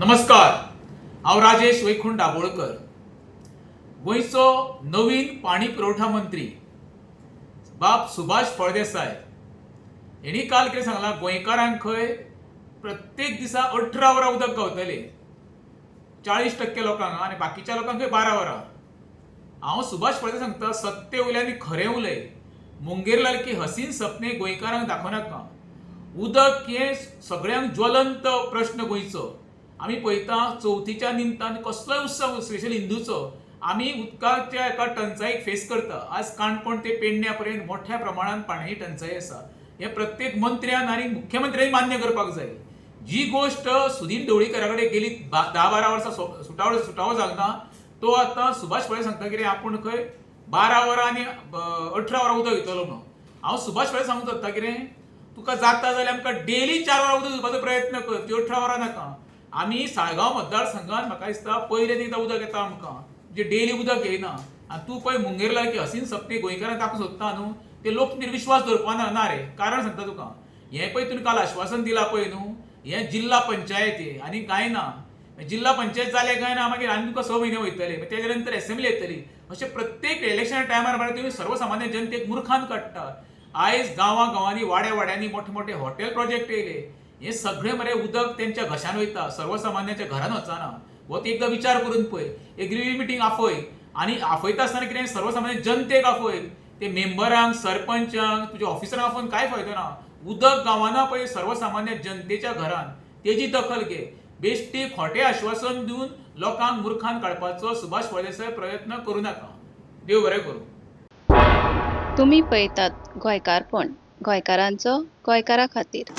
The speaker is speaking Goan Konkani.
नमस्कार, हांव राजेश वैकुंठ दाभोळकर. गोंयचो नवीन पाणी पुरवठा मंत्री बाब सुभाष फळदेसाय हेणी काल कितें सांगलां, गोंयकारांक खंय प्रत्येक दिसा 18 वरां उदक गावतलें, 40% लोकांक आनी बाकीच्या लोकांक खंय 12 वरां. हांव सुभाष फळदेसाय सांगता, सत्य उलय आनी खरें उलय. मुंगेरलाल की हसीन सपने गोंयकारांक दाखोवनाका. उदक हें सगळ्यांक ज्वलंत प्रश्न गोंयचो. आमी पळयता चवथीच्या निमतान कसलोय उत्सव, स्पेशल हिंदूचो, आमी उदकाच्या एका टंचाईक फेस करता. आज काणकोण ते पेडण्या पर्यंत मोठ्या प्रमाणात पाण्याची टंचाई आसा. हें प्रत्येक मंत्र्यान आनी मुख्यमंत्र्यांनी मान्य करपाक जाय. जी गोश्ट सुदीन ढवळीकरा कडेन गेली 10-12 वर्सां सुटावो जावंक ना, तो आतां सुभाष फळदेसाय सांगता कितें आपूण खंय 12 वरां आनी 18 वरां उदक दितलो म्हणून. हांव सुभाष फळदेसाय सांगूंक सोदता कितें, तुका जाता जाल्यार आमकां डेली 4 वरां उदक दिवपाचो प्रयत्न कर, त्यो 18 वरां नाका. आमी साळगांव मतदारसंघात म्हाका दिसता पयले एकदां उदक येता आमकां, म्हणजे डेली उदक येयना. आनी तूं पळय मुंगेरलाल की हसीन सपने गोंयकारांक दाखोवंक सोदता न्हू, ते लोक तुजेर विश्वास दवरपा ना. ना रे, कारण सांगता तुका, हें पळय तुवें काल आश्वासन दिलां पळय न्हू, हें जिल्ला पंचायती आनी कांय ना. जिल्ला पंचायत जालें काय ना मागीर आनी तुका 6 म्हयने वयतले, तेजे नंतर एसेंब्ली येतली. अशें प्रत्येक इलेक्शना टायमार मरे तुमी सर्वसामान्य जनतेक मुर्खान काडटा. आयज गांवां गांवांनी वाड्या वाड्यांनी मोठे मोठे हॉटेल प्रोजेक्ट येयले, हे सगळे मरे उदक तेंच्या घशान वयता, सर्वसामान्याच्या घरान वचना. हो ती एकदां विचार करून पळय. एक रिव्यू मिटींग आफय आनी आफयता आसतना कितें सर्वसामान्य जनतेक आफय, ते मेंबरांक, सरपंचांक, तुज्या ऑफिसरांक आफोवन कांय फायदो ना. उदक गांवांना पळय सर्वसामान्य जनतेच्या घरान, तेजी दखल घे. बेश्टी खोटें आश्वासन दिवन लोकांक मुर्खान काडपाचो सुभाष फळदेसाय प्रयत्न करूं नाका. देव बरें करूं. तुमी पळयतात गोंयकारपण, गोंयकारांचो गोंयकारा खातीर.